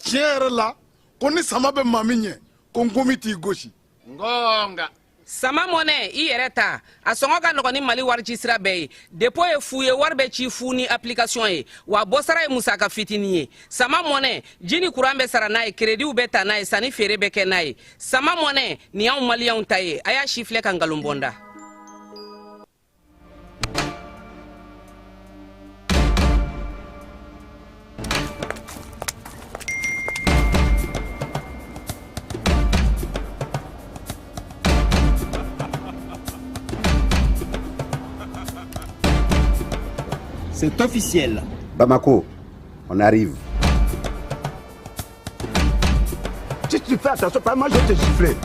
Tiɲɛ yɛrɛ la, ko ni sama bɛ maa min ɲɛ, ko nkomi t'i gosi. Ngonga. Sama mɔnɛ i yɛrɛ ta, a sɔngɔ ka nɔgɔn ni Mali warici sira bɛɛ ye. Dépôt ye fu ye, wari bɛ ci fu ni application ye, wa bɔsara ye musaka fitinin ye. Sama mɔnɛ, ji ni kuran bɛ sara n'a ye, créditw bɛ ta n'a ye, sanni feere bɛ kɛ n'a ye. Sama mɔnɛ nin y'anw maliyɛnw ta ye. A y'a si filɛ ka nkalon bɔ n da. C'est officiel. Bamako, on arrive. Si tu fais attention, pas moi je vais te gifler.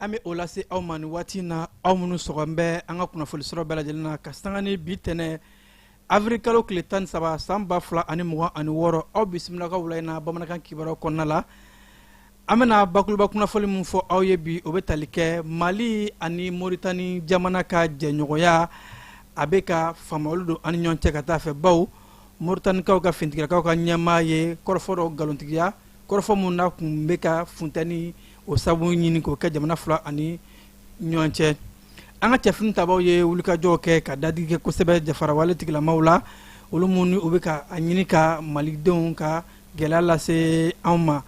An bɛ o lase aw ma nin waati na, aw minnu sɔgɔn bɛ an ka kunnafoni sɔrɔ bɛɛ lajɛlen na ka sanga ni bi tɛnɛ avril kalo tile 13 san 2026. Aw bisimila ka wula in na bamanankan kibaruyaw kɔnɔna la. An bɛna bakuruba kunnafoni min fɔ aw ye bi, o bɛ tali kɛ Mali ani Moritani jamana ka jɛɲɔgɔnya, a bɛ ka faamuyali don an ni ɲɔgɔn cɛ ka taa fɛ, bawo Moritanikaw ka finitigilakaw ka ɲɛmaa ye kɔrɔfɔ dɔ nkalontigiya, kɔrɔfɔ mun na kun bɛ ka funteni o sababu ɲini k'o kɛ jamana fila ani ɲɔgɔn cɛ. An ka cɛfini tabaw ye wulikajɔw kɛ ka dadigi kɛ kosɛbɛ jafarawale tigilamaw la, olu minnu u bɛ ka a ɲini ka malidenw ka gɛlɛya lase anw ma.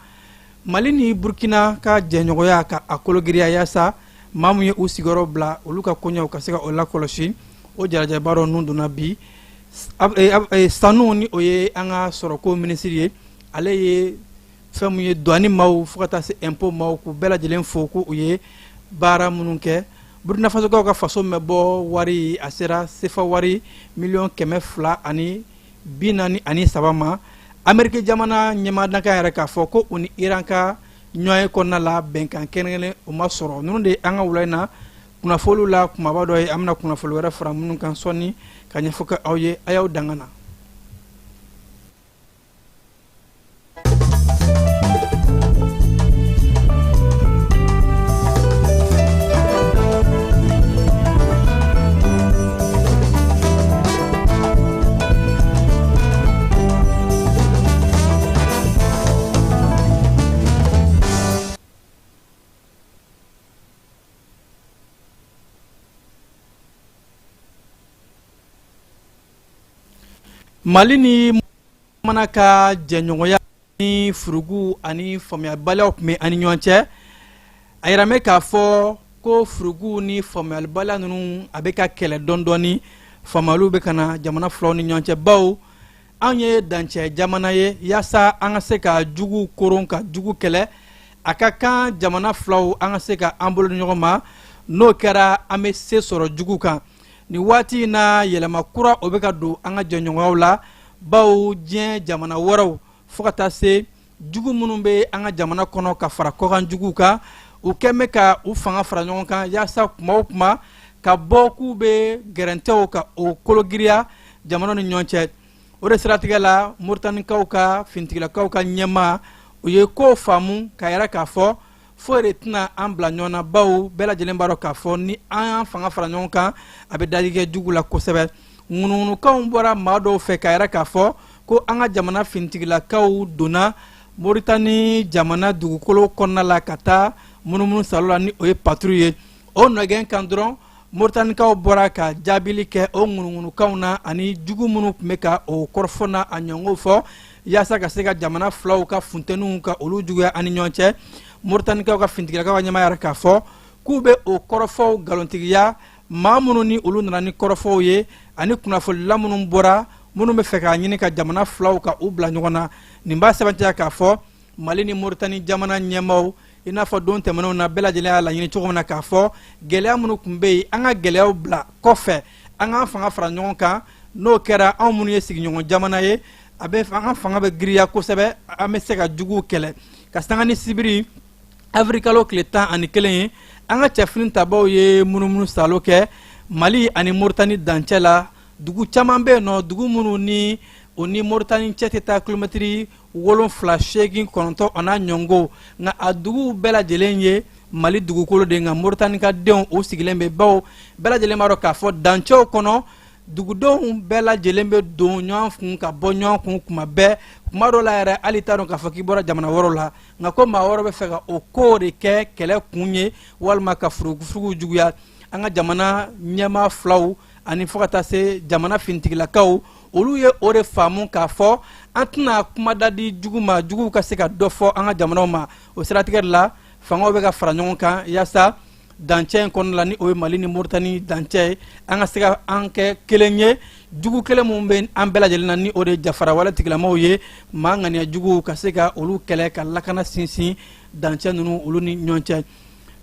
Mali ni Burkina ka jɛɲɔgɔnya ka a kologiriya yaasa maa min ye u sigiyɔrɔ bila, olu ka koɲɛw ka se ka o lakɔlɔsi, o jalajɛba dɔ nun donna bi. Sanu ni o ye an ka sɔrɔko minisiri ye, ale ye fɛn mun ye douane maaw fo ka taa se impôt maaw, k'u bɛɛ lajɛlen fo ko u ye baara minnu kɛ. Burkina Fasokaw ka faso mɛn bɔ wari, a sera sefa wari miliyɔn 243 ma. Ameriki jamana ɲɛmaadakan yɛrɛ k'a fɔ ko u ni Iran ka ɲɔgɔn ye kɔnɔna la, bɛnkan kɛrɛnkɛrɛn o ma sɔrɔ. Ninnu de ye an ka wula in na kunnafoniw la kumaba dɔ ye. An bɛna kunnafoni wɛrɛ fara minnu kan sɔɔni ka ɲɛfɔ kɛ aw ye. A y'aw danga na. Mali ni mana ka jɛɲɔgɔnya ni furugu ani faamuyabaliyaw tun bɛ ani ɲɔgɔn cɛ, a yira bɛ k'a fɔ ko furugu ni faamuyalibaliya ninnu a bɛ ka kɛlɛ dɔɔni dɔɔni. Faamuyaliw bɛ ka na jamana filaw ni ɲɔgɔn cɛ, bawo anw ye dancɛ jamana ye. Yaasa an ka se ka jugu koron, ka jugu kɛlɛ, a ka kan jamana filaw an ka se ka an bolo di ɲɔgɔn ma. N'o kɛra, an bɛ se sɔrɔ jugu kan. Nin waati in na, yɛlɛma kura o bɛ ka don an ka jɛɲɔgɔnyaw la, bawo diɲɛ jamana wɛrɛw fo ka taa se jugu minnu bɛ an ka jamana kɔnɔ ka fara kɔkan juguw kan, u kɛn bɛ ka u fanga fara ɲɔgɔn kan yaasa kuma o kuma ka bɔ k'u bɛ gɛrɛntɛw ka o kologiriya jamana ni ɲɔgɔn cɛ. O de siratigɛ la, Moritanikaw ka finitigilakaw ka ɲɛmaa o ye ko faamu k'a yira k'a fɔ foyi de tɛna an bila ɲɔgɔn na, bawo bɛɛ lajɛlen b'a dɔn k'a fɔ ni an y'an fanga fara ɲɔgɔn kan, a bɛ dadigi kɛ jugu la kosɛbɛ. Ŋunuŋunukanw bɔra maa dɔw fɛ k'a yira k'a fɔ ko an ka jamana finitigilakaw donna Moritani jamana dugukolo kɔnɔna la ka taa munumunu salo la, ni o ye patrouille ye. O nɔgɛn kan dɔrɔn, Moritanikaw bɔra ka jaabili kɛ o ŋunuŋunukanw na ani jugu minnu tun bɛ ka o kɔrɔfɔ na a ɲɔgɔnw fɔ yaasa ka se ka jamana filaw ka funteniw ka olu juguya ani ɲɔgɔn cɛ. Moritanikaw ka finitigilakaw ka ɲɛmaa yɛrɛ k'a fɔ k'u bɛ o kɔrɔfɔw nkalontigiya. Maa minnu ni olu nana ni kɔrɔfɔw ye ani kunnafonila minnu bɔra, minnu bɛ fɛ k'a ɲini ka jamana filaw ka u bila ɲɔgɔn na, nin b'a sɛbɛntiya k'a fɔ Mali ni Moritani jamana ɲɛmaaw, i n'a fɔ don tɛmɛnenw na, bɛɛ lajɛlen y'a laɲini cogo min na k'a fɔ gɛlɛya minnu tun bɛ yen, an ka gɛlɛyaw bila kɔfɛ, an k'an fanga fara ɲɔgɔn kan. N'o kɛra, anw minnu ye sigiɲɔgɔn jamana ye, a bɛ an ka fanga bɛ giriya kosɛbɛ, an bɛ se ka juguw kɛlɛ. Ka sanga ni sibiri awirilikalo tile 11 ye, an ka cɛfini tabaw ye munumunu salo kɛ Mali ani Moritani dancɛ la. Dugu caman bɛ yen nɔ, dugu minnu ni o ni Moritani cɛ tɛ taa kilomɛtiri 7, 8, 9 o n'a ɲɔgɔnw, nka a duguw bɛɛ lajɛlen ye Mali dugukolo de, nka Moritani ka denw o sigilen bɛ, bawo bɛɛ lajɛlen b'a dɔn k'a fɔ dancɛw kɔnɔ, dugudenw bɛɛ lajɛlen bɛ don ɲɔgɔn kun ka bɔ ɲɔgɔn kun kuma bɛɛ. Kuma dɔ la yɛrɛ, hali t'a dɔn k'a fɔ k'i bɔra jamana wɛrɛw la. Nka ko maa wɛrɛ bɛ fɛ ka o ko de kɛ kɛlɛ kun ye walima ka furugufurugu juguya. An ka jamana ɲɛmaa filaw ani fo ka taa se jamana finitigilakaw, olu ye o de faamu k'a fɔ an tɛna kuma da di jugu ma, juguw ka se ka dɔ fɔ an ka jamanaw ma. O siratigɛ de la, fangaw bɛ ka fara ɲɔgɔn kan yaasa dancɛ in kɔnɔna la, ni o ye Mali ni Moritani dancɛ ye, an ka se ka an kɛ kelen ye. Jugu kelen minnu bɛ an bɛɛ lajɛlen na, ni o de ye jafarawale tigilamaw ye, maa ŋaniya juguw, ka se ka olu kɛlɛ ka lakana sinsin dancɛ ninnu olu ni ɲɔgɔn cɛ.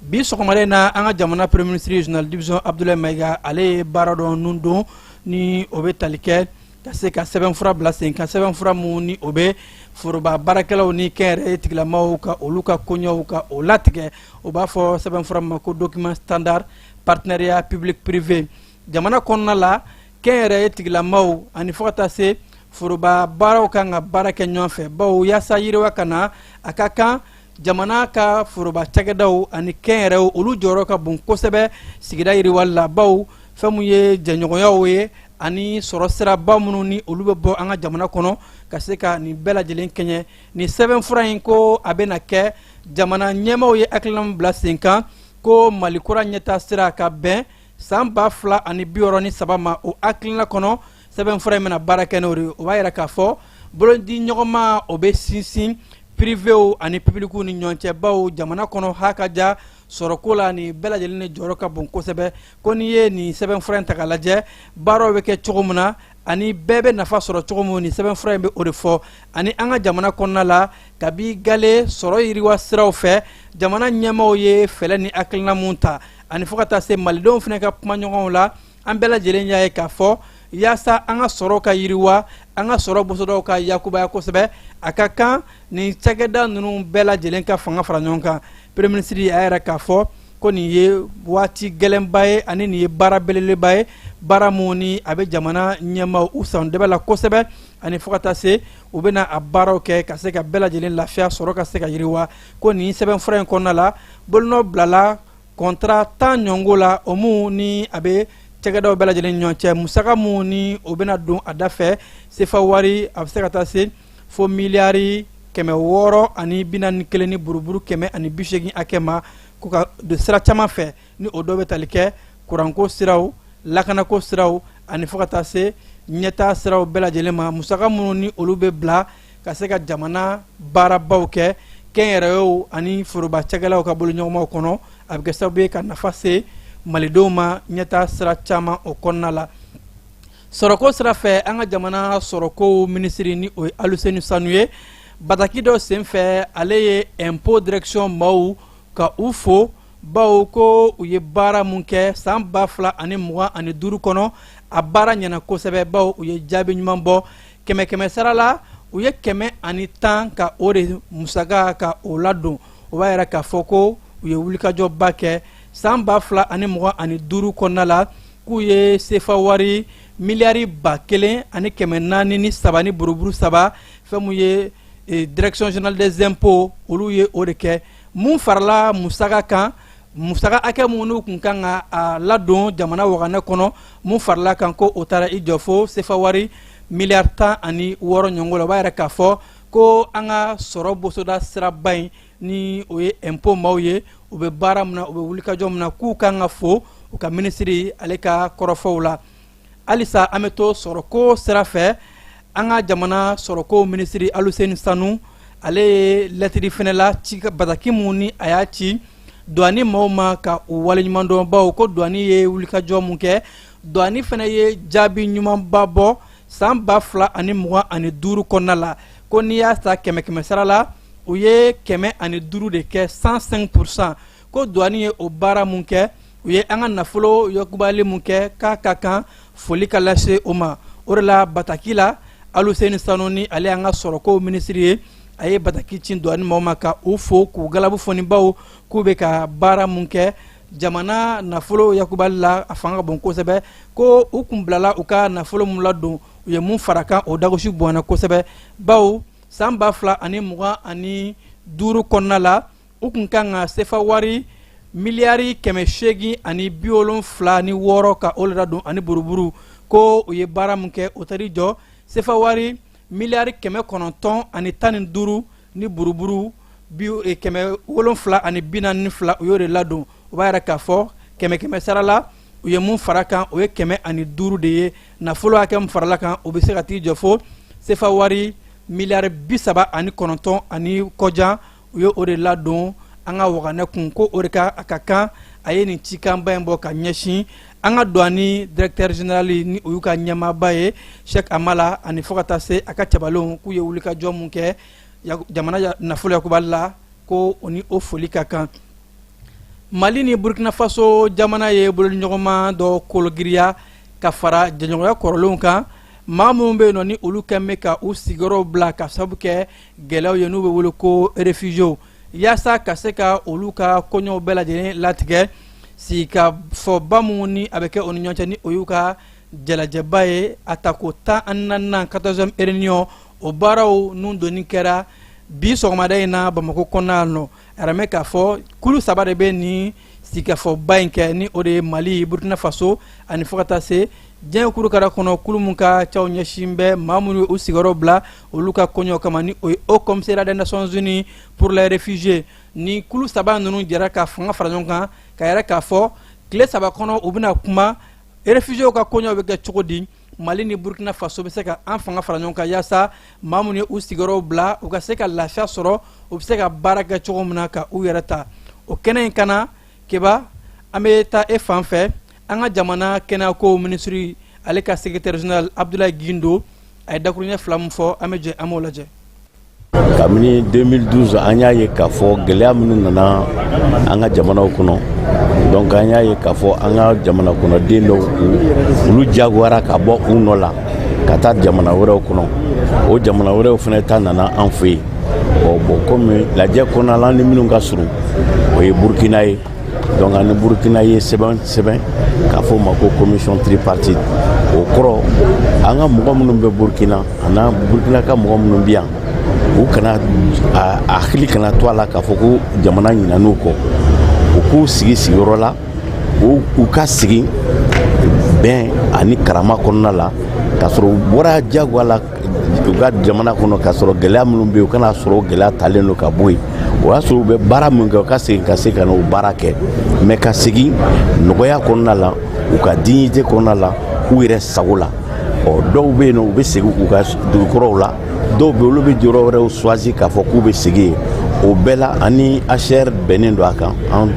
Bi sɔgɔmada in na, an ka jamana premier ministre, général division Abdoulaye Mayiga, ale ye baara dɔ nun don, ni o bɛ tali kɛ ka se ka sɛbɛnfura bila sen kan, sɛbɛnfura mun ni o bɛ foroba baarakɛlaw ni kɛnyɛrɛye tigilamaw ka olu ka koɲɛw ka o latigɛ. O b'a fɔ sɛbɛnfura ma ko document standard partenariat public privé. Jamana kɔnɔna la, kɛnyɛrɛye tigilamaw ani fo ka taa se foroba baaraw kan ka baara kɛ ɲɔgɔn fɛ, bawo yaasa yiriwa ka na, a ka kan jamana ka foroba cakɛdaw ani kɛnyɛrɛw, olu jɔyɔrɔ ka bon kosɛbɛ sigida yiriwali la, bawo fɛn mun ye jɛɲɔgɔnyaw ye ani sɔrɔ siraba minnu ni olu bɛ bɔ an ka jamana kɔnɔ, ka se ka nin bɛɛ lajɛlen kɛɲɛ. Nin sɛbɛnfura in ko a bɛna kɛ jamana ɲɛmaaw ye hakilina min bila sen kan ko Mali kura ɲɛta sira ka bɛn san 2063 ma, o hakilina kɔnɔ, sɛbɛnfura in bɛna baara kɛ n'o de ye. O b'a yira k'a fɔ bolodi ɲɔgɔnma o bɛ sinsin privéw ani publicw ni ɲɔgɔn cɛ, bawo jamana kɔnɔ ha ka ja sɔrɔko la, nin bɛɛ lajɛlen de jɔyɔrɔ ka bon kosɛbɛ. Ko n'i ye nin sɛbɛnfura in ta k'a lajɛ, baaraw bɛ kɛ cogo min na ani bɛɛ bɛ nafa sɔrɔ cogo min, nin sɛbɛnfura in bɛ o de fɔ. Ani an ka jamana kɔnɔna la, kabi gale sɔrɔ yiriwa siraw fɛ, jamana ɲɛmaaw ye fɛɛrɛ ni hakilina mun ta, ani fo ka taa se malidenw fana ka kumaɲɔgɔnw la, an bɛɛ lajɛlen y'a ye k'a fɔ yaasa an ka sɔrɔ ka yiriwa, an ka sɔrɔ bosodaw ka yakubaya kosɛbɛ, a ka kan nin cakɛda ninnu bɛɛ lajɛlen ka fanga fara ɲɔgɔn kan. Premier ministre a yɛrɛ k'a fɔ ko nin ye waati gɛlɛnba ye ani nin ye baara belebeleba ye, baara mun ni a bɛ jamana ɲɛmaaw u san dɛbɛ la kosɛbɛ, ani fo ka taa se u bɛna a baaraw kɛ ka se ka bɛɛ lajɛlen lafiya, sɔrɔ ka se ka yiriwa. Ko nin sɛbɛnfura in kɔnɔna la, bolonɔ bilala contrat 10 ɲɔgɔn la, o mun ni a bɛ cakɛdaw bɛɛ lajɛlen ɲɔgɔn cɛ. Musaka mun ni o bɛna don a da fɛ, sefa wari, a bɛ se ka taa se fo miliyari 641 ni buruburu 180 hakɛ ma, ko ka don sira caman fɛ, ni o dɔ bɛ tali kɛ kuranko siraw, lakanako siraw ani fo ka taa se ɲɛtaa siraw bɛɛ lajɛlen ma. Musaka minnu ni olu bɛ bila ka se ka jamana baarabaw kɛ kɛnyɛrɛyew ani foroba cakɛlaw ka boloɲɔgɔnmaw kɔnɔ, a bɛ kɛ sababu ye ka nafa se malidenw ma ɲɛtaa sira caman o kɔnɔna la. Sɔrɔko sira fɛ, an ka jamana sɔrɔko minisiri, ni o ye Aluseni Sanu ye, bataki dɔ senfɛ, ale ye impôt direction maaw ka u fo, bawo ko u ye baara mun kɛ san 2025 kɔnɔ, a baara ɲɛna kosɛbɛ, bawo u ye jaabi ɲuman bɔ. Kɛmɛ kɛmɛ sara la, u ye 110 ka o de musaka ka o ladon. O b'a yira k'a fɔ ko u ye wulikajɔba kɛ san 2025 kɔnɔna la, k'u ye sefa wari miliyari 1403 ni buruburu 3. Fɛn mun ye direction générale des impôts, olu ye o de kɛ. Mun farala musaka kan, musaka hakɛ mun n'u kun kan ka a ladon jamana waganɛ kɔnɔ, mun farala kan, ko o taara i jɔ fo sefa wari miliyari 16 ɲɔgɔn la. O b'a yira k'a fɔ ko an ka sɔrɔ bosoda siraba in, ni o ye impôt maaw ye, u bɛ baara min na, u bɛ wulikajɔ min na, k'u kan ka fo u ka minisiri ale ka kɔrɔfɔw la. Halisa an bɛ to sɔrɔko sira fɛ. An ka jamana sɔrɔko minisiri Aluseni Sanu, ale ye lɛtiri fɛnɛ la ci, bataki mun ni a y'a ci Douane maaw ma ka u waleɲumandɔn, bawo ko douane ye wulikajɔ mun kɛ, douane fana ye jaabi ɲumanba bɔ san 2025 kɔnɔna la. Ko n'i y'a ta kɛmɛ kɛmɛ sara la, u ye 105 de kɛ, 105%. Ko douane ye o baara mun kɛ, u ye an ka nafolo yakubali mun kɛ, k'a ka kan foli ka lase o ma. O de la, bataki la, Aluseni Sanu, ni ale y'an ka sɔrɔko minisiri ye, a ye bataki ci douane maaw ma ka u fo, k'u galabu fɔni, baw k'u bɛ ka baara mun kɛ jamana nafolo yakubali la, a fanga ka bon kosɛbɛ. Ko u kun bilala u ka nafolo mun ladon, u ye mun fara kan, o dagosi bonyana kosɛbɛ, bawo san 2025 kɔnɔna la, u kun kan ka sefa wari miliyari 876 ka o ladon ani buruburu. Ko u ye baara mun kɛ, o taar'i jɔ sefa wari miliyari 915 ni buruburu bi 742. U y'o de ladon. O b'a yira k'a fɔ kɛmɛ kɛmɛ sara la, u ye mun fara kan, o ye 105 de ye. Nafolo hakɛ min farala kan, o bɛ se ka t'i jɔ fo sefa wari miliyari 39 ani kɔjan. U ye o de ladon an ka waganɛ kun. Ko o de ka a ka kan, a ye nin cikanba in bɔ ka ɲɛsin an ka douane directeur général, ni o y'u ka ɲɛmaaba ye, Cheikh Amala, ani fo ka taa se a ka cɛbalenw, k'u ye wulikajɔ mun kɛ jamana nafolo yakubali la, ko o ni o foli ka kan. Mali ni Burkina Faso jamana ye bolodiɲɔgɔnma dɔ kologiriya ka fara jɛɲɔgɔnya kɔrɔlenw kan. Maa minnu bɛ yen nɔ, ni olu kɛn bɛ ka u sigiyɔrɔw bila ka sababu kɛ gɛlɛyaw ye, n'u bɛ wele ko réfugiés, yaasa ka se ka olu ka koɲɛw bɛɛ lajɛlen latigɛ, sigikafɔba minnu ni a bɛ kɛ o ni ɲɔgɔn cɛ, ni o y'u ka jalajɛba ye, a tako 14nan, 14e réunion, o baaraw nun donni kɛra bi sɔgɔmada in na Bamakɔ kɔnɔna yan nɔ. A yɛrɛ k'a fɔ kulu saba de bɛ nin sigikafɔba in kɛ, ni o de ye Mali, Burkina Faso ani fo ka taa se diɲɛ kurukara kɔnɔ kulu min ka caw ɲɛsin bɛ maa minnu ye u sigiyɔrɔ bila olu ka koɲɛw kama, ni o ye Haut Commissariat des Nations Unies pour les réfugiés. Ni kulu saba ninnu jɛra ka fanga fara ɲɔgɔn kan ka yɛrɛ k'a fɔ tile 3 kɔnɔ, u bɛna kuma réfugiés ka koɲɛw bɛ kɛ cogo di, Mali ni Burkina Faso bɛ se ka an fanga fara ɲɔgɔn kan yaasa maa minnu ye u sigiyɔrɔw bila, u ka se ka lafiya sɔrɔ, u bɛ se ka baara kɛ cogo min na ka u yɛrɛ ta. O kɛnɛ in kana keba, an bɛ taa e fan fɛ. An ka jamana kɛnɛyako minisiri, ale ka secrétaire général Abdoulaye Guindo, a ye dakuruɲɛ fila min fɔ, an bɛ jɛ an b'o lajɛ. Kabini 2012, an y'a ye k'a fɔ gɛlɛya minnu nana an ka jamanaw kɔnɔ, donc an y'a ye k'a fɔ an ka jamana kɔnɔden dɔw, olu jagoyara ka bɔ u nɔ la ka taa jamana wɛrɛw kɔnɔ. O jamana wɛrɛw fana ta nana an fɛ yen. Bon, komi lajɛ kɔnɔna la, ni minnu ka surun, o ye Burukina ye. Donc ani Burukina ye sɛbɛn sɛbɛn k'a fɔ o ma ko commission tripartite. O kɔrɔ, an ka mɔgɔ minnu bɛ Burukina ani Burukina ka mɔgɔ minnu bɛ yan, u kana a hakili kana to a la k'a fɔ ko jamana ɲinan'u kɔ. U k'u sigi sigiyɔrɔ la, u ka sigi bɛn ani karama kɔnɔna la, k'a sɔrɔ u bɔra jagoya la u ka jamana kɔnɔ, k'a sɔrɔ gɛlɛya minnu bɛ yen, u kana sɔrɔ o gɛlɛya talen don ka bɔ yen. O y'a sɔrɔ u bɛ baara min kɛ, u ka segin ka se ka na o baara kɛ, mais ka segin nɔgɔya kɔnɔna la, u ka dignité kɔnɔna la, u yɛrɛ sago la. Ɔ, dɔw bɛ yen nɔ, u bɛ segin u ka dugukɔrɔw la. Dɔw bɛ, olu bɛ yɔrɔ wɛrɛw choisi k'a fɔ k'u bɛ segin yen. O bɛɛ la, ani HCR bɛnnen don a kan. An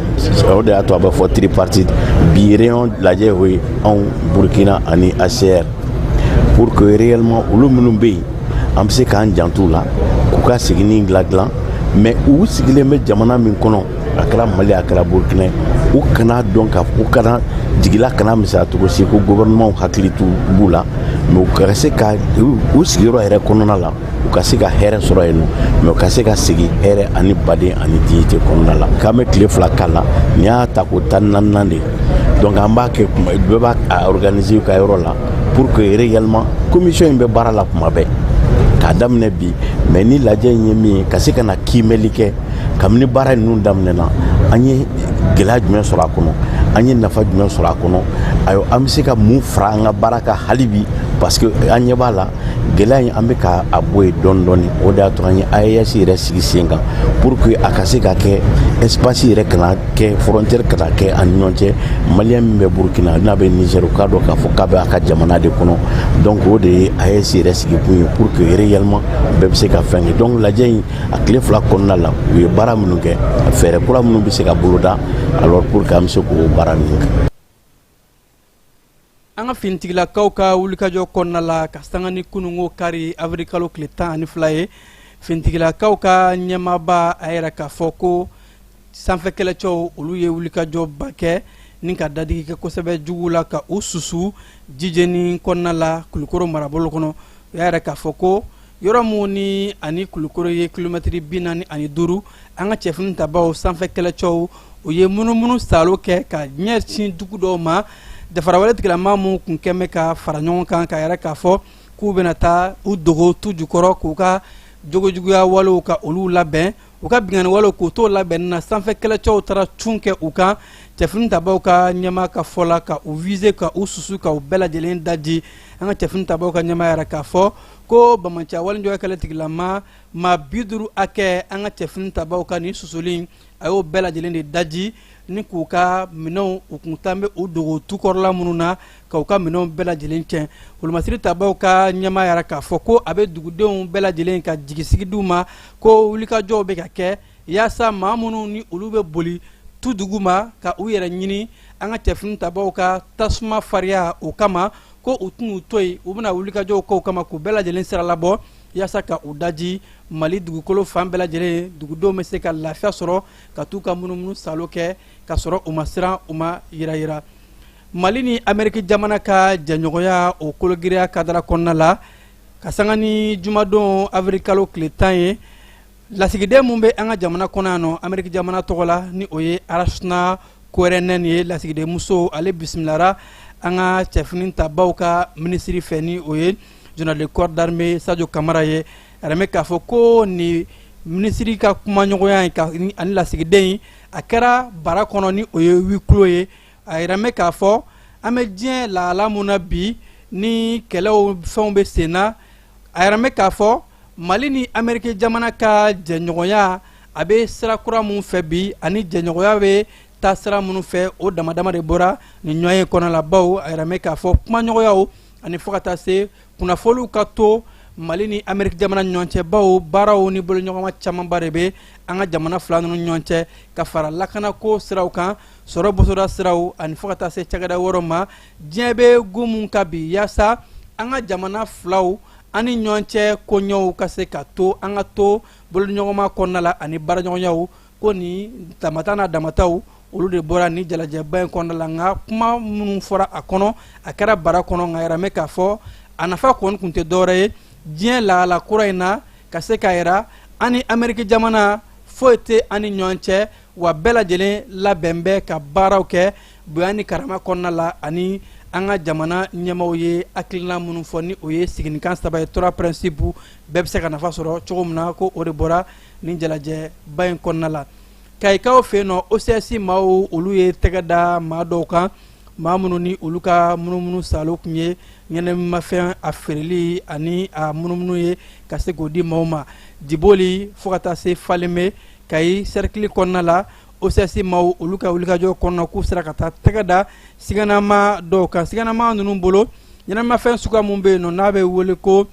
o de y'a to a bɛ fɔ tripartite. Bi réunion lajɛ, o ye anw, Burkina ani HCR, pour que réellement olu minnu bɛ yen, an bɛ se k'an janto u la, k'u ka seginni dilan. Mais u sigilen bɛ jamana min kɔnɔ, a kɛra Mali, a kɛra Burkina, u kana dɔn ka u kana jigila kana misɛnya cogo si ko gouvernement hakili t'u b'u la, mais u ka se ka u sigiyɔrɔ yɛrɛ kɔnɔna la, u ka se ka hɛrɛ sɔrɔ yen nɔ, mais u ka se ka segin hɛrɛ ani baden ani dignité kɔnɔna la. K'an bɛ tile 2 k'a la, nin y'a ta ko 14nan de. Donc an b'a kɛ, bɛɛ b'a organiser u ka yɔrɔ la, pour que réellement commission in bɛ baara la kuma bɛɛ k'a daminɛ bi. Mais ni lajɛ in ye min ye, ka se ka na kiimɛli kɛ kabini baara ninnu daminɛna, an ye gɛlɛya jumɛn sɔrɔ a kɔnɔ, an ye nafa jumɛn sɔrɔ a kɔnɔ, ayiwa, an bɛ se ka mun fara an ka baara kan hali bi, parce que an ɲɛ b'a la. Gɛlɛya in, an bɛ ka a bɔ yen dɔɔni dɔɔni. O de y'a to an ye AES yɛrɛ sigi sen kan, pour que a ka se ka kɛ espace yɛrɛ kana kɛ frontière kana kɛ an ni ɲɔgɔn cɛ. Malien min bɛ Burukina n'a bɛ Niger, o k'a dɔn k'a fɔ k'a bɛ a ka jamana de kɔnɔ. Donc o de ye AES yɛrɛ sigi kun ye, pour que réellement bɛɛ bɛ se ka fɛn kɛ. Donc lajɛ in, a tile 2 kɔnɔna la, u ye baara minnu kɛ, fɛɛrɛ kura minnu bɛ se ka boloda, alors pour que an bɛ se k'o baara ninnu kɛ. An ka finitigilakaw ka wulikajɔ kɔnɔna la, ka sanga ni kununko kari avril kalo tile 12 ye, finitigilakaw ka ɲɛmaaba a yɛrɛ k'a fɔ ko sanfɛ kɛlɛcɛw, olu ye wulikajɔba kɛ ni ka dadigi kɛ kosɛbɛ jugu la, ka u susu jijeni kɔnɔna la Kulukoro marabolo kɔnɔ. U y'a yɛrɛ k'a fɔ ko yɔrɔ mun ni ani Kulukoro ye kilomɛtiri 45, an ka cɛfini tabaw sanfɛ kɛlɛcɛw, u ye munumunu salo kɛ ka ɲɛsin dugu dɔw ma. Jafarawale tigilama mun kun kɛn bɛ ka fara ɲɔgɔn kan ka yɛrɛ k'a fɔ k'u bɛna taa u dogo tu jukɔrɔ k'u ka jogojuguya walew ka olu labɛn, u ka binkanni walew k'u t'o labɛnni na, sanfɛ kɛlɛcɛw taara cun kɛ u kan, cɛfini tabaw ka ɲɛmaa ka fɔ la, ka u viser, ka u susu, ka u bɛɛ lajɛlen daji. An ka cɛfini tabaw ka ɲɛmaa yɛrɛ k'a fɔ ko bamanciya walenjɔya kɛlɛ tigilama maa 50 hakɛ, an ka cɛfini tabaw ka nin susuli, a y'o bɛɛ lajɛlen de daji ni k'u ka minɛnw, u kun taa bɛ u dogo tukɔrɔla minnu na, ka u ka minɛnw bɛɛ lajɛlen tiɲɛ. Wolomasiri tabaw ka ɲɛmaa yɛrɛ k'a fɔ ko a bɛ dugudenw bɛɛ lajɛlen ka jigisigi d'u ma ko wulikajɔw bɛ ka kɛ yaasa maa minnu ni olu bɛ boli tu dugu ma ka u yɛrɛ ɲini an ka cɛfini tabaw ka tasuma fariya o kama, ko u tɛn'u to yen, u bɛna wulikajɔw k'o kama k'u bɛɛ lajɛlen sira labɔ yaasa ka u daji. Mali dugukolo fan bɛɛ lajɛlen, dugudenw bɛ se ka lafiya sɔrɔ ka t'u ka munumunu salo kɛ ka sɔrɔ u ma siran, u ma yirayira. Mali ni Ameriki jamana ka jɛɲɔgɔnya, o kologiriya kadara kɔnɔna la, ka sanga ni jumadon avril kalo tile 10 ye, lasigiden mun bɛ an ka jamana kɔnɔ yan nɔ Ameriki jamana tɔgɔ la, ni o ye Arasuna Kɔrɛnɛn ye, lasigiden muso, ale bisimilara an ka cɛfini tabaw ka minisiri fɛ, ni o ye général de corps d'armée Sadio Kamara ye. A yɛrɛ k'a fɔ ko ni minisiri ka kumaɲɔgɔnya ani lasigiden in, a kɛra bara kɔnɔ, ni o ye huis clos ye. A yɛrɛ k'a fɔ an bɛ diɲɛ lahala mun na bi, ni kɛlɛw fɛnw bɛ sen na, a yɛrɛ k'a fɔ Mali ni Ameriki jamana ka jɛɲɔgɔnya, a bɛ sira kura mun fɛ bi, ani jɛɲɔgɔnya bɛ taa sira minnu fɛ, o dama dama de bɔra nin ɲɔgɔn ye kɔnɔ la. Bawo a yɛrɛ k'a fɔ kumaɲɔgɔnyaw ani fo ka taa se kunnafoniw ka to Mali ni Ameriki jamana ɲɔgɔn cɛ, bawo baaraw ni boloɲɔgɔnma camanba de bɛ an ka jamana fila ninnu ɲɔgɔn cɛ, ka fara lakanako siraw kan, sɔrɔ bosoda siraw, ani fo ka taa se cakɛda wɛrɛw ma. Diɲɛ bɛ gun mun ka bi, yaasa an ka jamana filaw an ni ɲɔgɔn cɛ koɲɛw ka se ka to an ka to boloɲɔgɔnma kɔnɔna la ani baaraɲɔgɔnyaw, ko ni damata n'a damataw, olu de bɔra ni jalajɛba in kɔnɔna la. Nka kuma minnu fɔra a kɔnɔ, a kɛra bara kɔnɔ, nka yɛrɛ k'a fɔ a nafa kɔni tun tɛ dɔwɛrɛ ye diɲɛ lahala kura in na, ka se k'a yira an ni Ameriki jamana foyi tɛ an ni ɲɔgɔn cɛ, wa bɛɛ lajɛlen labɛn bɛ ka baaraw kɛ bonya ni karama kɔnɔna la. Ani an ka jamana ɲɛmaaw ye hakilina minnu fɔ, ni o ye siginikan saba ye, trois principes, bɛɛ bɛ se ka nafa sɔrɔ cogo min na, ko o de bɔra nin jalajɛba in kɔnɔna la. Kayikaw fɛ yen nɔ, OCS maaw, olu ye tɛgɛ da maa dɔw kan, maa minnu ni olu ka munumunu salo tun ye ɲɛnamimafɛn a feereli ani a munumunu ye ka se k'o di maaw ma Diboli fo ka taa se Falenbe, Kayi cercle kɔnɔna la. OCS maaw, olu ka wulikajɔ kɔnɔna, k'u sera ka taa tɛgɛ da siganama dɔw kan. Siganama ninnu bolo, ɲɛnamimafɛn suguya mun bɛ yen nɔ n'a bɛ wele ko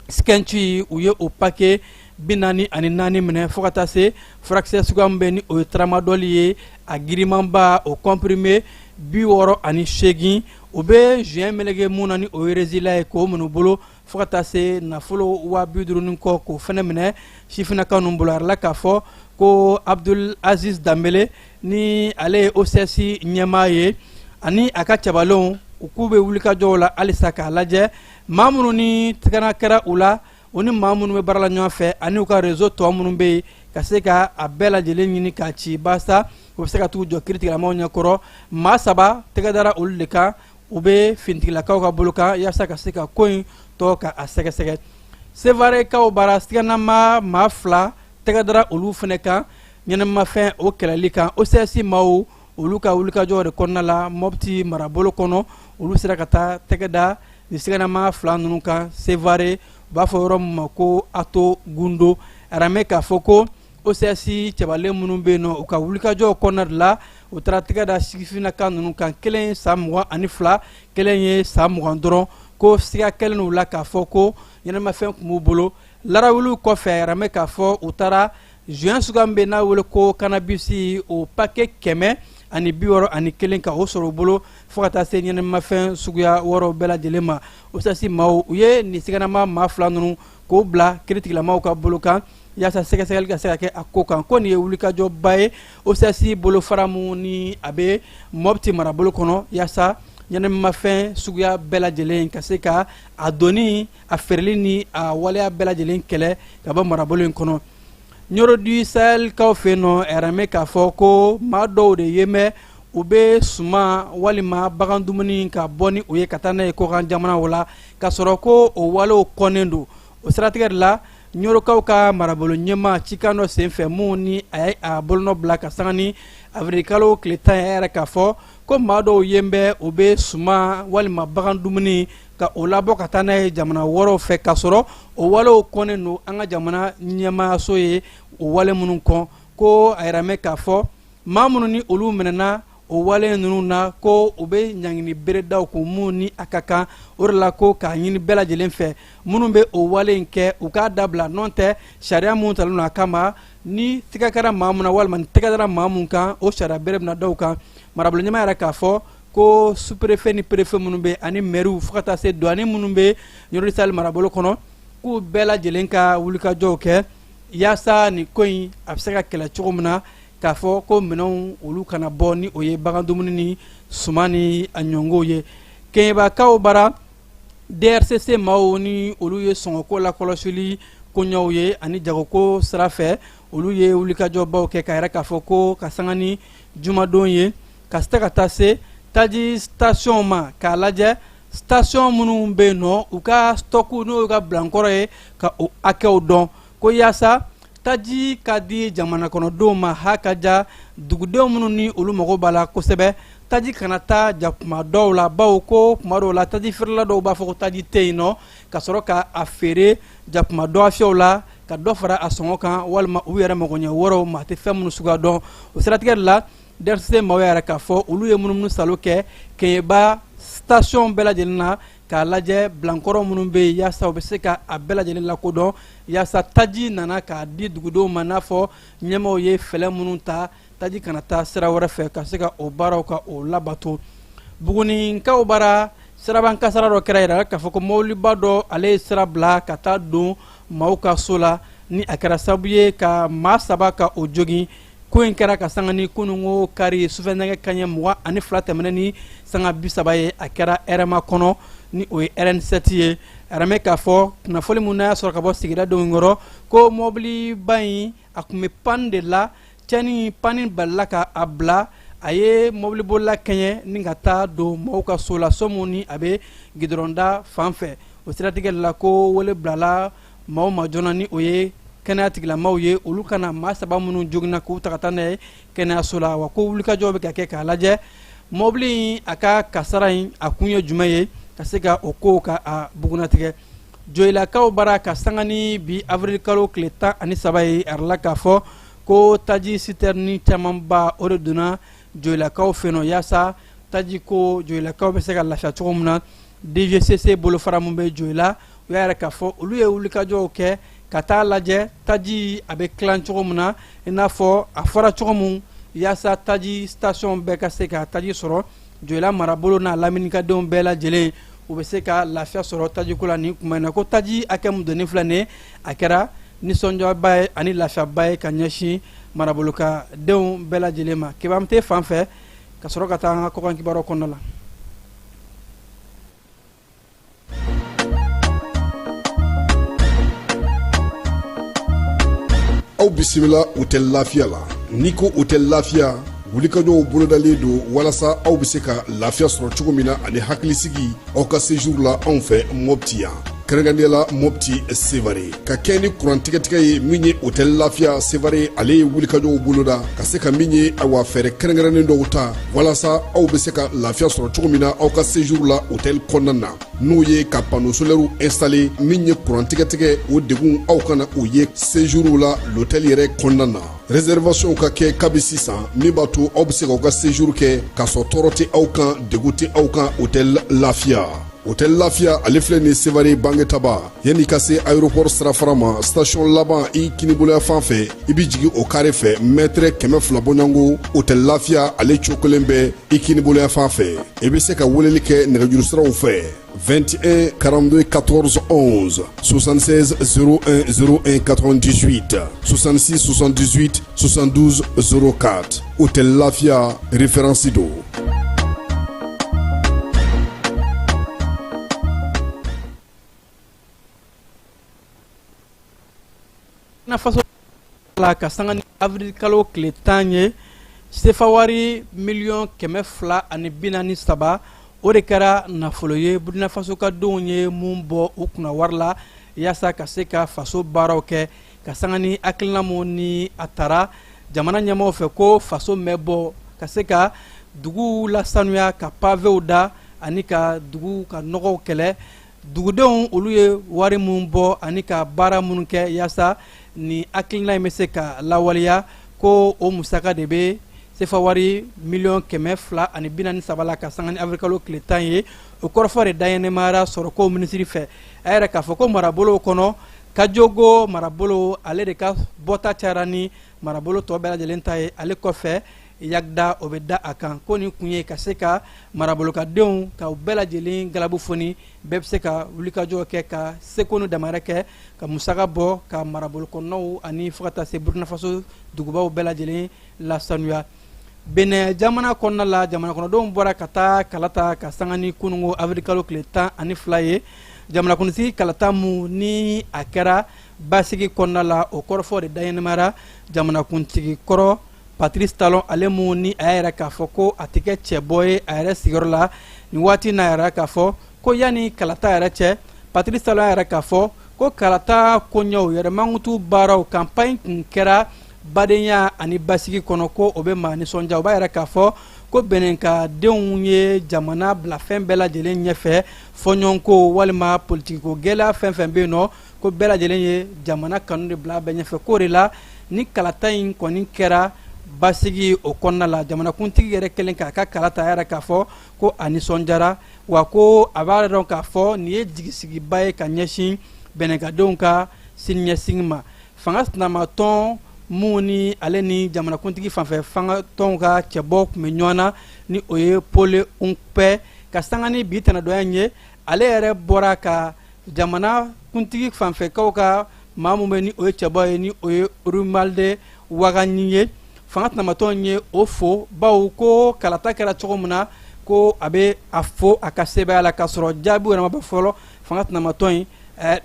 skɛnci, u ye o paquet 44 minɛ, fo ka taa se furakisɛ suguya min bɛ ni o ye tramadol ye, a girimanba, o comprimé 68, u bɛ joint meleke mun na, ni o ye résilat ye, k'o minɛ u bolo, fo ka taa se nafolo 50,000 ni kɔ, k'o fana minɛ sifinnakaw ninnu bolo. A yirala k'a fɔ ko Abdul Aziz Danbele, ni ale ye OCS ɲɛmaa ye, ani a ka cɛbalenw, u k'u bɛ wulikajɔw la halisa k'a lajɛ maa minnu ni tɛgɛna kɛra u la, u ni maa minnu bɛ baara la ɲɔgɔn fɛ, ani u ka réseau tɔ minnu bɛ yen, ka se ka a bɛɛ lajɛlen ɲini k'a ci, barisa u bɛ se ka t'u jɔ kiiritigɛlamaaw ɲɛkɔrɔ. Maa saba tɛgɛ dara olu de kan, u bɛ finitigilakaw ka bolo kan yaasa ka se ka ko in tɔ ka a sɛgɛsɛgɛ. Sevarekaw bara, siganama maa fila tɛgɛ dara olu fana kan ɲɛnamimafɛn o kɛlɛli kan. OCS maaw, olu ka wulikajɔ de kɔnɔna la, Mɔpti marabolo kɔnɔ, olu sera ka taa tɛgɛ da Ni siganama fila ninnu kan Sevare, u b'a fɔ yɔrɔ min ma ko Ato Gundo. Aramɛ k'a fɔ ko OCS cɛbalen minnu bɛ yen nɔ, u ka wulikajɔw kɔnɔna de la, u taara tɛgɛ da sifinnaka ninnu kan, kelen ye san 22, kelen ye san 20 dɔrɔn, ko siga kɛlen u la k'a fɔ ko ɲɛnamafɛn tun b'u bolo. Larawuliw kɔfɛ, aramɛ k'a fɔ u taara joint suguya min bɛ n'a wele ko cannabis, o paquet 161 ka o sɔrɔ u bolo, fo ka taa se ɲɛnamafɛn suguya wɔɔrɔ bɛɛ lajɛlen ma. OCS maaw, u ye nin siganama maa fila ninnu k'o bila kiiritigilamaw ka bolo kan yaasa sɛgɛsɛgɛli ka se ka kɛ a ko kan. Ko nin ye wulikajɔba ye OCS bolofara mun ni a bɛ Mɔpti marabolo kɔnɔ, yaasa ɲɛnamafɛn suguya bɛɛ lajɛlen ka se ka a donni, a feereli ni a waleya bɛɛ lajɛlen kɛlɛ ka bɔ marabolo in kɔnɔ. Ɲɔrɔ du Sahelkaw fɛ yen nɔ, ɛrɛmɛ k'a fɔ ko maa dɔw de ye mɛn u bɛ suman walima bagan dumuni ka bɔ ni o ye ka taa n'a ye kɔkan jamanaw la, k'a sɔrɔ ko o walew kɔnnen don. O siratigɛ de la, Ɲɔrɔkaw ka marabolo ɲɛmaa cikan dɔ senfɛ mun ni a ye a bolonɔ bila ka sanga ni awirilikalo tile 10 ye, a yɛrɛ k'a fɔ ko maa dɔw yen bɛ u bɛ suman walima bagan dumuni ka o labɔ ka taa n'a ye jamana wɛrɛw fɛ, k'a sɔrɔ o walew kɔnnen don. An ka jamana ɲɛmaayaso ye o wale minnu kɔn, ko a yɛrɛ mɛn k'a fɔ maa minnu ni olu minɛna o wale ninnu na, ko u bɛ ɲangini bere da u kun mun ni a ka kan. O de la, ko k'a ɲini bɛɛ lajɛlen fɛ, minnu bɛ o wale in kɛ, u k'a dabila, n'o tɛ sariya mun talen don a kama, ni tɛgɛ kɛra maa mun na walima ni tɛgɛ dara maa mun kan, o sariya bere bɛna da u kan. Marabolo ɲɛmaa yɛrɛ k'a fɔ ko sous-préfet ni préfet minnu bɛ ani maires, fo ka taa se douane minnu bɛ Ɲɔrɔ du Sahel marabolo kɔnɔ, k'u bɛɛ lajɛlen ka wulikajɔw kɛ yaasa nin ko in a bɛ se ka kɛlɛ cogo min na, k'a fɔ ko minɛnw olu kana bɔ ni o ye bagan dumuni ni suman ni a ɲɔngow ye. Kɛɲɛbakaw bara, DRCC maaw ni olu ye sɔngɔko lakɔlɔsili koɲɛw ye ani jagoko sira fɛ, olu ye wulikajɔbaw kɛ k'a yɛrɛ k'a fɔ ko ka sanga ni jumadon ye, ka se ka taa se taji station ma k'a lajɛ station minnu bɛ yen nɔ, u ka stock n'o y'u ka bilankɔrɔ ye, ka o hakɛw dɔn, ko yaasa taji ka di jamana kɔnɔdenw ma, ha ka ja dugudenw minnu ni olu mago b'a la kosɛbɛ, taji kana taa jakuma dɔw la, bawo ko kuma dɔw la taji feerela dɔw b'a fɔ ko taji tɛ yen nɔ, ka sɔrɔ ka a feere jakuma dɔgɔfiyɛw la ka dɔ fara a sɔngɔ kan, walima u yɛrɛ magoɲɛ wɛrɛw maa tɛ fɛn minnu suguya dɔn. O siratigɛ de la, DRCC maaw yɛrɛ k'a fɔ olu ye munumunu salo kɛ Kɛɲɛba station bɛɛ lajɛlen na k'a lajɛ bilankɔrɔ minnu bɛ yen, yaasa u bɛ se ka a bɛɛ lajɛlen lakodɔn, yaasa taji nana k'a di dugudenw ma, n'a fɔ ɲɛmaaw ye fɛɛrɛ minnu ta taji kana taa sira wɛrɛ fɛ, ka se ka o baaraw ka o labato. Buguninkaw bara, siraban kasara dɔ kɛra yɛrɛ k'a fɔ ko mɔbiliba dɔ ale ye sira bila ka taa don maaw ka so la, ni a kɛra sababu ye ka maa saba ka o jogin. Ko in kɛra ka sanga ni kununko kari sufɛ nɛgɛ kanɲɛ 22 tɛmɛnen ni sanga 30 ye. A kɛra RMA kɔnɔ, ni o ye RN7 ye. Aramɛ k'a fɔ kunnafoni mun n'a y'a sɔrɔ ka bɔ sigidadenw yɔrɔ, ko mɔbiliba in a tun bɛ panne de la, cɛni panne balila ka a bila, a ye mɔbilibolila kɛɲɛ ni ka taa don maaw ka so la, so mun ni a bɛ gidɔrɔnda fan fɛ. O siratigɛ la, ko wele bilala maaw ma joona, ni o ye kɛnɛya tigilamaw ye, olu kana maa saba minnu joginna k'u ta ka taa n'a ye kɛnɛyaso la. Wa ko wulikajɔ bɛ ka kɛ k'a lajɛ mɔbili in a ka kasara in a kun ye jumɛn ye, ka se ka o kow ka a bugunnatigɛ. Joyilakaw bara, ka sanga ni bi avril kalo tile 13 ye, a yirala k'a fɔ ko taji sitɛrini camanba o de donna Joyilakaw fɛ nɔ, yaasa taji ko Joyilakaw bɛ se ka lafiya cogo min na. DGCC bolofara min bɛ Joyila, u y'a yɛrɛ k'a fɔ olu ye wulikajɔw kɛ ka taa lajɛ taji a bɛ tilan cogo min na, i n'a fɔ a fɔra cogo min, yaasa taji station bɛɛ ka se ka taji sɔrɔ. Joyila marabolo n'a laminikadenw bɛɛ lajɛlen, u bɛ se ka lafiya sɔrɔ tajiko la nin kuma in na. Ko taji hakɛ min donnen filɛ nin ye, a kɛra nisɔndiyaba ye ani lafiyaba ye ka ɲɛsin marabolo ka denw bɛɛ lajɛlen ma. Keba tɛ fan fɛ ka sɔrɔ ka taa an ka kɔkan kibaruyaw kɔnɔna la. Aw bisimila Hôtel Lafiya la. N'i ko Hôtel Lafiya, wulikajɔw bolodalen don walasa aw bɛ se ka lafiya sɔrɔ cogo min na ani hakilisigi aw ka séjour la anw fɛ Mopti yan. Kɛrɛnkɛrɛnnenya la Mopti, Sevare, ka kɛ ni kurantigɛtigɛ ye min ye Hôtel Lafiya Sevare, ale ye wulikajɔw boloda ka se ka min ye, awa, fɛɛrɛ kɛrɛnkɛrɛnnen dɔw ta walasa aw bɛ se ka lafiya sɔrɔ cogo min na aw ka séjour la hôtel kɔnɔna na, n'o ye ka panneau solaire installé. Min ye kurantigɛtigɛ, o degun aw kana o ye séjour la l'hôtel yɛrɛ kɔnɔna na. Réservation ka kɛ kabi sisan, min b'a to aw bɛ se k'aw ka séjour kɛ k'a sɔrɔ tɔɔrɔ tɛ aw kan, degun tɛ aw kan. Hôtel Lafiya, Hôtel Lafiya, ale filɛ nin Sevare Bangetaba, yanni ka se aéroport sirafara ma, station laban, i kiniboloya fan fɛ, i bɛ jigin o carré fɛ, mètre 200 bɔɲɔgɔnko, Hôtel Lafiya ale cokolen bɛ i kiniboloya fan fɛ. I bɛ se ka weleli kɛ nɛgɛjuru siraw fɛ: 21 42 14 11, 76 01 01 98, 66 78 72 04. Hôtel Lafiya, référence don. Faso la ka sanga ni avril kalo tile 10 ye, sefa wari miliyɔn 243, o de kɛra nafolo ye Burkina Faso ka denw ye mun bɔ u kunna wari la yaasa ka se ka faso baaraw kɛ, ka sanga ni hakilina mun ni a tara jamana ɲɛmaaw fɛ ko faso mɛn bɔ ka se ka duguw lasanuya, ka pavew da ani ka dugu ka nɔgɔw kɛlɛ. Dugudenw olu ye wari mun bɔ ani ka baara minnu kɛ yaasa ni hakilina in bɛ se ka lawaleya, ko o musaka de bɛ sefa wari miliyɔn 243 la, ka sanga ni avril kalo tile 10 ye. O kɔrɔfɔ de daɲɛnɛmayara sɔrɔko minisiri fɛ. A yɛrɛ k'a fɔ ko marabolo kɔnɔ, Kajogo marabolo, ale de ka bɔta cayara ni marabolo tɔ bɛɛ lajɛlen ta ye. Ale kɔfɛ, Yagda, o bɛ da a kan ko nin kun ye ka se ka marabolo ka denw ka bɛɛ lajɛlen galabu foni, bɛɛ bɛ se ka wulikajɔ kɛ ka seko ni damayɛrɛ kɛ ka musaka bɔ ka marabolo kɔnɔnaw ani fo ka taa se Burkina Faso dugubaw bɛɛ lajɛlen lasanuya. Benin jamana kɔnɔna la, jamana kɔnɔdenw bɔra ka taa kalata ka sanga ni kununko avril kalo tile 12 ye. Jamanakuntigi kalata mun ni a kɛra basigi kɔnɔna la, o kɔrɔfɔ de daɲɛnɛmayara jamanakuntigi kɔrɔ Patrice Talon, ale mun ni a y'a yɛrɛ k'a fɔ ko a tɛ kɛ cɛbɔ ye a yɛrɛ sigiyɔrɔ la nin waati n'a yɛrɛ k'a fɔ ko yanni kalata yɛrɛ cɛ, Patrice Talon y'a yɛrɛ k'a fɔ ko kalata koɲɛw yɛrɛ mankutu baaraw campagne kun kɛra badenya ani basigi kɔnɔ, ko o bɛ maa nisɔndiya. O b'a yɛrɛ k'a fɔ ko Bɛnɛnka denw ye jamana bila fɛn bɛɛ lajɛlen ɲɛfɛ, fɔɲɔgɔnko walima politikiko gɛlɛya fɛn fɛn bɛ yen nɔ, ko bɛɛ lajɛlen ye jamana kanu de bila bɛɛ ɲɛfɛ. K'o de la ni kalata in kɔni kɛra basigi o kɔnɔna la. Jamanakuntigi yɛrɛ kɛlen k'a ka kalata yɛrɛ k'a fɔ ko a nisɔndiyara, wa ko a b'a dɔn k'a fɔ nin ye jigisigiba ye ka ɲɛsin Bɛnɛnkadenw ka siniɲɛsigi ma. Fanga sinamatɔn mun ni ale ni jamanakuntigi fanfɛ fanga tɔnw ka cɛbɔ tun bɛ ɲɔgɔn na, ni o ye Paul Hounkpè, ka sanga ni bi tɛnɛdonya in ye, ale yɛrɛ bɔra ka jamana kuntigi fanfɛkaw ka maa mun bɛ ni o ye cɛbɔ ye, ni o ye Romuald Wadagni ye, fanga sinamatɔn ye o fo, bawo ko kalata kɛra cogo min na, ko a bɛ a fo a ka sebaaya la, k'a sɔrɔ jaabi yɛrɛ ma bɔ fɔlɔ. Fanga sinamatɔn in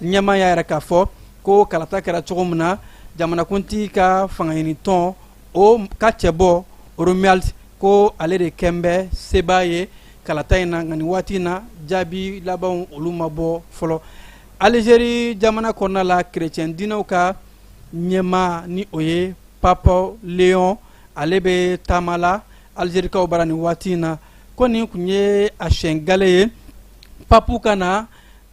ɲɛmaa y'a yɛrɛ k'a fɔ ko kalata kɛra cogo min na, jamanakuntigi ka fangaɲinitɔn o ka cɛbɔ Romuald, ko ale de kɛn bɛ sebaa ye kalata in na. Nka nin waati in na, jaabi labanw olu ma bɔ fɔlɔ. Alizeri jamana kɔnɔna la, kerecɛn diinɛw ka ɲɛmaa, ni o ye Papa Leon, ale bɛ taama la Alizerikaw bara nin waati in na. Ko nin tun ye a siɲɛ gale ye papu ka na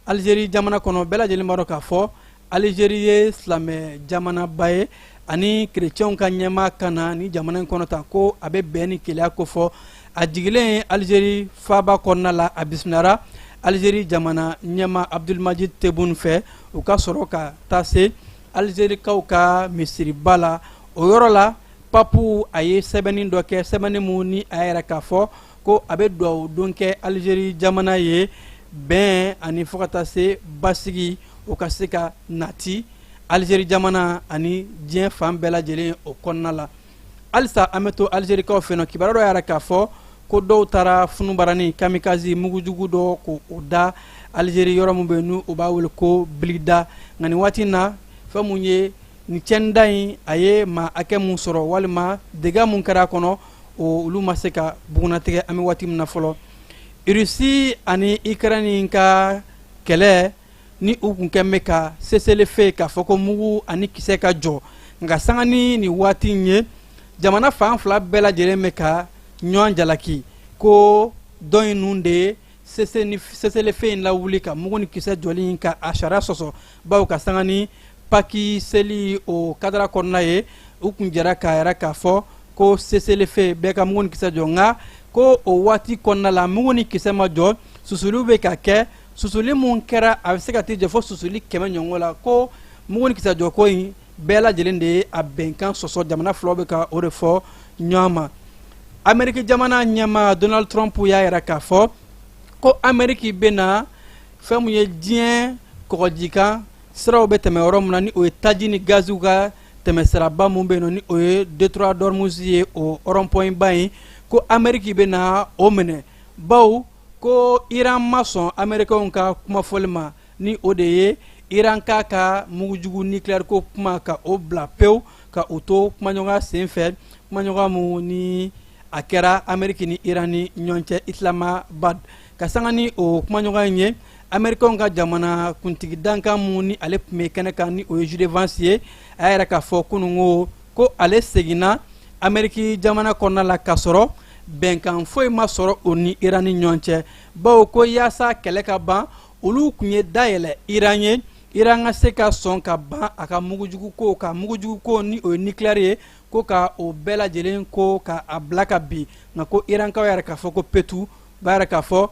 Alizeri jamana kɔnɔ. Bɛɛ lajɛlen b'a dɔn k'a fɔ Alizeri ye silamɛ jamanaba ye, ani kerecɛnw ka ɲɛmaa ka na ni jamana in kɔnɔ tan, ko a bɛ bɛn ni kelenya kofɔ. A jigilen Alizeri faaba kɔnɔna la, a bisimilara Alizeri jamana ɲɛmaa Abdulmajid Tebboune fɛ. U ka sɔrɔ ka taa se Alizerikaw ka misiriba la. O yɔrɔ la, papu a ye sɛbɛnni dɔ kɛ, sɛbɛnni mun ni a yɛrɛ k'a fɔ ko a bɛ dugawu don kɛ Alizeri jamana ye, bɛn ani fo ka taa se basigi o ka se ka nati Alizeri jamana ani diɲɛ fan bɛɛ lajɛlen o kɔnɔna la. Halisa an bɛ to Alizerikaw fɛ nɔ. Kibaruya dɔ yɛrɛ k'a fɔ ko dɔw taara funubaranin kamikaze mugujugu dɔ ko o da Alizeri yɔrɔ min bɛ yen, n'u b'a wele ko Blida. Nka nin waati in na, fɛn mun ye nin cɛnda in, a ye maa hakɛ mun sɔrɔ walima dégâts mun kɛra a kɔnɔ, olu ma se ka bugunnatigɛ an bɛ waati min na fɔlɔ. Irisi ani Ukraine ka kɛlɛ. Ni u kun kɛn bɛ ka cessez-le-feu k'a fɔ ko mugu ani kisɛ ka jɔ, nka sanga ni nin waati in ye, jamana fan fila bɛɛ lajɛlen bɛ ka ɲɔgɔn jalaki ko dɔ in ninnu de ye cessez-le-feu in lawuli ka mugu ni kisɛ jɔli in ka a sariya sɔsɔ, bawo ka sanga ni Paki seli o kadara kɔnɔna ye, u kun jɛra k'a yira k'a fɔ ko cessez-le-feu, bɛɛ ka mugu ni kisɛ jɔ. Nka ko o waati kɔnɔna la, mugu ni kisɛ ma jɔ, susuliw bɛ ka kɛ. Susuli mun kɛra, a bɛ se ka t'i jɔ fo susuli 100 ɲɔgɔn la. Ko mugu ni kisɛ jɔ ko in, bɛɛ lajɛlen de ye a bɛnkan sɔsɔ. Jamana filaw bɛ ka o de fɔ ɲɔgɔn ma. Ameriki jamana ɲɛmaa Donald Trump y'a yira k'a fɔ ko Ameriki bɛna fɛn mun ye diɲɛ kɔgɔjikan siraw bɛ tɛmɛ yɔrɔ min na, ni o ye taji ni gaziw ka tɛmɛsiraba mun bɛ yen nɔ, ni o ye détroit d'Ormuz ye, o rond-point ba in, ko Ameriki bɛna o minɛ, bawo ko Iran ma sɔn Amerikɛnw ka kumafɔli ma, ni o de ye Iran k'a ka mugujugu nucléaire ko kuma ka o bila pewu, ka u to kumaɲɔgɔnya sen fɛ, kumaɲɔgɔnya mun ni a kɛra Ameriki ni Iran ni ɲɔgɔn cɛ Islamabad. Ka sanga ni o kumaɲɔgɔnya in ye, Amerikɛnw ka jamana kuntigi dankan mun ni ale tun bɛ kɛnɛ kan, ni o ye JD Vance ye, a y'a yira k'a fɔ kununko ko ale seginna Ameriki jamana kɔnɔna la k'a sɔrɔ bɛnkan foyi ma sɔrɔ o ni Iran ni ɲɔgɔn cɛ, bawo ko yaasa kɛlɛ ka ban, olu tun ye dayɛlɛ Iran ye, Iran ka se ka sɔn ka ban a ka mugujugu ko, ka mugujugu ko ni o ye nucléaire ye, ko ka o bɛɛ lajɛlen ko ka a bila ka bin. Nka ko Irankaw yɛrɛ k'a fɔ ko petu b'a yɛrɛ k'a fɔ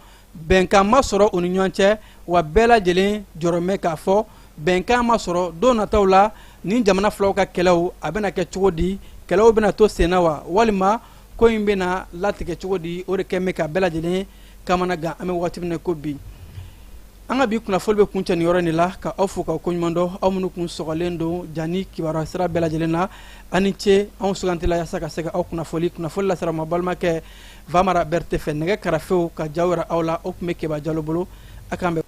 bɛnkan ma sɔrɔ u ni ɲɔgɔn cɛ, wa bɛɛ lajɛlen jɔrɔmɛ k'a fɔ bɛnkan ma sɔrɔ. Don nataw la, ni jamana filaw ka kɛlɛw a bɛna kɛ cogo di? Kɛlɛw bɛna to senna wa, walima ko in bɛna latigɛ cogo di? O de kɛn bɛ ka bɛɛ lajɛlen kamana gan an bɛ waati min na ko bi. An ka bi kunnafoli bɛ kuncɛ nin yɔrɔ de la, ka aw fo k'aw koɲuman dɔn, aw minnu kun sɔgɔlen don jani kibaruya sira bɛɛ lajɛlen na. Aw ni ce anw sugantila yaasa ka se ka aw kunnafoli. Kunnafoli lasera ma balimakɛ Vamara Berete fɛ. Nɛgɛ karafew ka jaw yira aw la, o tun bɛ Keba Jalo bolo. A k'an bɛn.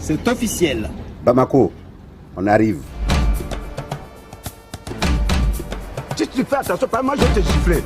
C'est officiel. Bamako, on arrive. Si tu fais attention, pas moi je vais te gifler.